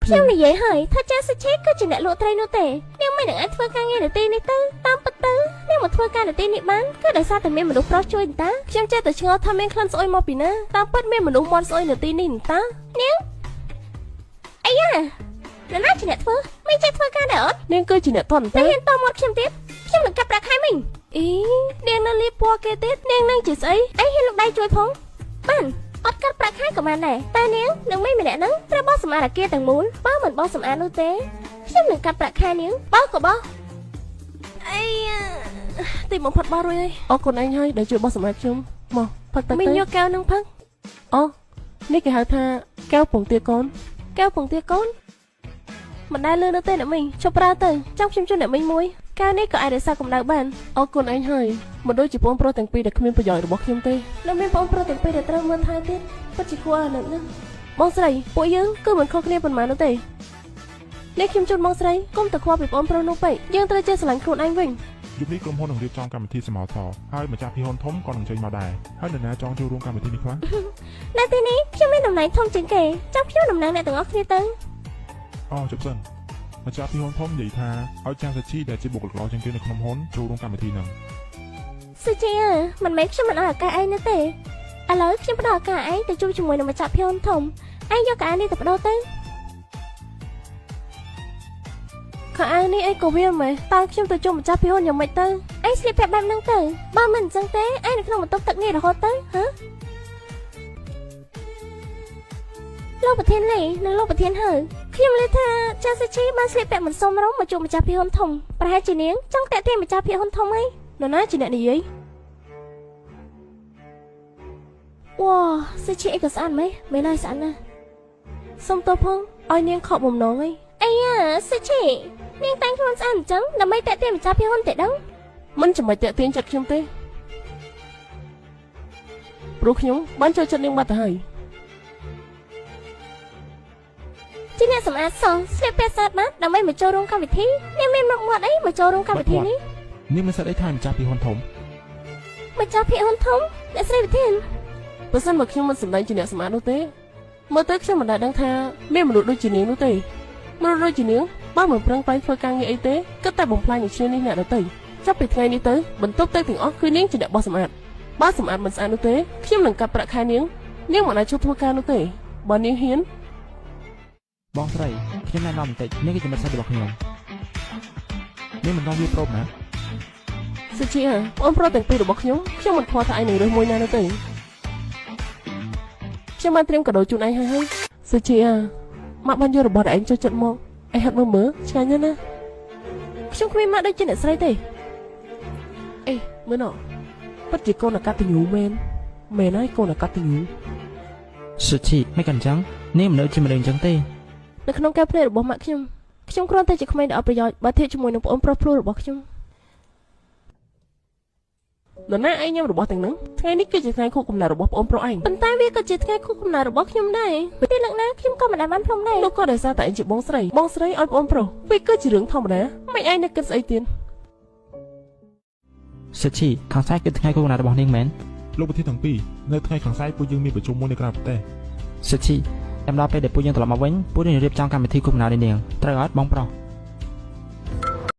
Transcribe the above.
ខ្ញុំនិយាយហើយថាចាសុជីគឺជាអ្នកលក់ត្រីនោះទេនាងមិននឹងអាចធ្វើការងារនៅទីនេះទៅតាមពិតទៅនាងមកធ្វើការនៅទីនេះបានគឺដោយសារតែមានមនុស្សប្រុសជួយតាខ្ញុំចេះតែឆ្ងល់ថាមានក្លិនស្អុយមកពីណាតាមពិតមានមនុស្សមាត់ស្អុយនៅទីនេះតានាងអាយ៉ានរណាជាអ្នកធ្វើមិនចេះធ្វើការដែរអត់ នាងគឺជាអ្នកតន់ តែ ទេ ហ៊ានតមាត់ខ្ញុំទៀតខ្ញុំនឹងកាប់ប្រាក់ខែមិញអីនាងនៅលៀបពណ៌គេទៀតនាងនឹងជាស្អីអីហ៊ានលុកដៃជួយផងបានអត់កាត់ប្រាក់ខែក៏បានដែរតែនាងនឹងមីម្នាក់ហ្នឹងត្រូវបោះសម្អាតអាគារទាំងមូលបើមិនបោះសម្អាតនោះទេខ្ញុំនឹងកាត់ប្រាក់ខែនាងបោះក៏បោះអីយ៉ាទីបំផុតបោះរួចហើយ អរគុណឯងហើយដែលជួយបោះសម្អាតខ្ញុំមកផឹកទឹកទៅ មីងយកកែវនឹងផឹក អូនេះគេហៅថាកែវពងទាកូន កែវពងទាកូនមិនដែលលឺនៅទេអ្នកមីងជប់ប្រើទៅចាំខ្ញុំជួយអ្នកមីងមួយកែវនេះក៏អាចរក្សាកម្ដៅបាន អរគុណឯងហើយមិនដូចជាបងប្រុសទាំងពីរដែលគ្មានប្រយោជន៍របស់ខ្ញុំទេ នៅមានបងប្រុសទាំងពីរដែលត្រូវមើលថែទៀតពិតជាគួរឲ្យអាណិតណាស់បងស្រីពួកយើងគឺមិនខុសគ្នាប៉ុន្មាននោះទេនេះខ្ញុំជូនបងស្រីគុំតែខ្វល់ពីបងប្រុសនោះពេកយើងត្រូវចេះស្រឡាញ់ខ្លួនឯងវិញ យប់នេះក្រុមហ៊ុននឹងរៀបចំកម្មវិធីសមោសរហើយម្ចាស់ភាគហ៊ុនធំក៏នឹងចេញមកដែរហើយនរណាចង់ចូលរួមកម្មវិធីនេះខ្លះ នៅទីនេះខ្ញុំមានតំណែងធំជាងគេចាំខ្ញុំតំណាងអ្នកទាំងអស់គ្នាទៅ អូជប់សិនម្ចាស់ភាគហ៊ុនធំនិយាយថាឲ្យចាស់សាជីដែលជាបុគ្គលិកល្អជាងគេនៅក្នុងហ៊ុនចូលរួមកម្មវិធីហ្នឹង សុជាមិនមែនខ្ញុំមិនឲ្យឱកាសឯងនោះទេឥឡូវខ្ញុំផ្ដល់ឱកាសឯងទៅជួបជាមួយនឹងម្ចាស់ភៀនធំឯងយកកៅអៅនេះទៅបដូរទៅ ខោអាវនេះអីក៏វាម៉េះតើខ្ញុំទៅជួបម្ចាស់ភីហ៊ុនយ៉ាងម៉េចទៅ ឯងស្លៀកពាក់បែបហ្នឹងទៅបើមិនអញ្ចឹងទេឯងនៅក្នុងបន្ទប់ទឹកនេះរហូតទៅហ៎លោកប្រធានលីនិងលោកប្រធានហើខ្ញុំលើថាចាស់សុជីបានស្លៀកពាក់មិនសមរម្យមកជួបម្ចាស់ភីហ៊ុនធំប្រហែលជានាងចង់តាក់ទាញម្ចាស់ភីហ៊ុនធំអី នរណាជាអ្នកនិយាយ វ៉ាសុជីអីក៏ស្អាតម៉េះមែនហើយស្អាតណាស់ សុំទោសផងឲ្យនាងខកបំណងអី អាយ៉ាសុជីនាងតែងខ្លួនស្អាតអញ្ចឹងដើម្បីតាក់ទាញម្ចាស់ភីហ៊ុនទេដឹង មិនចាំបាច់តាក់ទាញចិត្តខ្ញុំទេព្រោះខ្ញុំបានចូលចិត្តនាងបាត់ទៅហើយ ជាអ្នកសម្អាតសោះស្លៀកពាក់ស្អាតបាតដើម្បីមកចូលរួមកម្មវិធីនាងមានមុខមាត់អីមកចូលរួមកម្មវិធីនេះ នេះមិនសិតអីថាម្ចាស់ភាគហ៊ុនធំ ម្ចាស់ភាគហ៊ុនធំអ្នកស្រីវិធាន បើសិនមកខ្ញុំមិនសម្ដែងជាអ្នកសម្អាតនោះទេមើលទៅខ្ញុំមិនដែលដឹងថាមានមនុស្សដូចជានាងនោះទេមនុស្សដូចជានាងបើមិនប្រឹងប្រែងធ្វើការងារអីទេគិតតែបំផ្លាញអាឈ្នានេះអ្នកដទៃចាប់ពីថ្ងៃនេះទៅបន្ទប់ទឹកទាំងអស់គឺនាងជាអ្នកបោះសម្អាតបើសម្អាតមិនស្អាតនោះទេខ្ញុំនឹងកាត់ប្រាក់ខែនាងនាងមិនអាចឈប់ធ្វើការនោះទេបើនាងហ៊ាន បងស្រីខ្ញុំណែនាំបន្តិចនេះគឺជាមិត្តសិស្សរបស់ខ្ញុំ នេះមិនដល់វាប្រូបណា សុជាបងប្រុសទាំងពីររបស់ខ្ញុំខ្ញុំមិនខ្វល់ថាឯងនឹងរើសមួយណានោះទេខ្ញុំបានត្រៀមកាដូជូនឯងហើយហើយសុជាម៉ាក់បានយករបស់ដែលឯងចូលចិត្តមកឯងហាត់មើលមើលឆ្ងាញ់ណាស់ណាខ្ញុំគ្មានម៉ាក់ដូចជាអ្នកស្រីទេអេមើលណពិតជាកូនអកតញ្ញូមែនមែនហើយកូនអកតញ្ញូ សុជីមិនក៏អញ្ចឹងនាងមិនដូចជាមនុស្សអញ្ចឹងទេ នៅក្នុងកែវភ្នែករបស់ម៉ាក់ខ្ញុំខ្ញុំគ្រាន់តែជាក្មេងដែលអត់ប្រយោជន៍បើធៀបជាមួយនឹងប្អូនប្រុសភ្លោះរបស់ខ្ញុំ នរណាឯងញ៉ាំរបស់ទាំងហ្នឹងថ្ងៃនេះគឺជាថ្ងៃខួបកំណើតរបស់ប្អូនប្រុសឯង ប៉ុន្តែវាក៏ជាថ្ងៃខួបកំណើតរបស់ខ្ញុំដែរពេលលើកណាខ្ញុំក៏មិនដែលបានផ្លុំដែរ នោះក៏ដោយសារតែឯងជាបងស្រីបងស្រីឲ្យប្អូនប្រុសវាគឺជារឿងធម្មតាមិនឯងនឹកគិតស្អីទៀត សុជីខាងស្អែកគឺថ្ងៃខួបកំណើតរបស់នាងមែន លោកប្រធានទាំងពីរនៅថ្ងៃខាងស្អែកពួកយើងមានប្រជុំមួយនៅក្រៅប្រទេស សុជីចាំដល់ពេលដែលពួកយើងត្រឡប់មកវិញពួកយើងនឹងរៀបចំកម្មវិធីខួបកំណើតនេះនាងត្រូវអត់បងប្រុស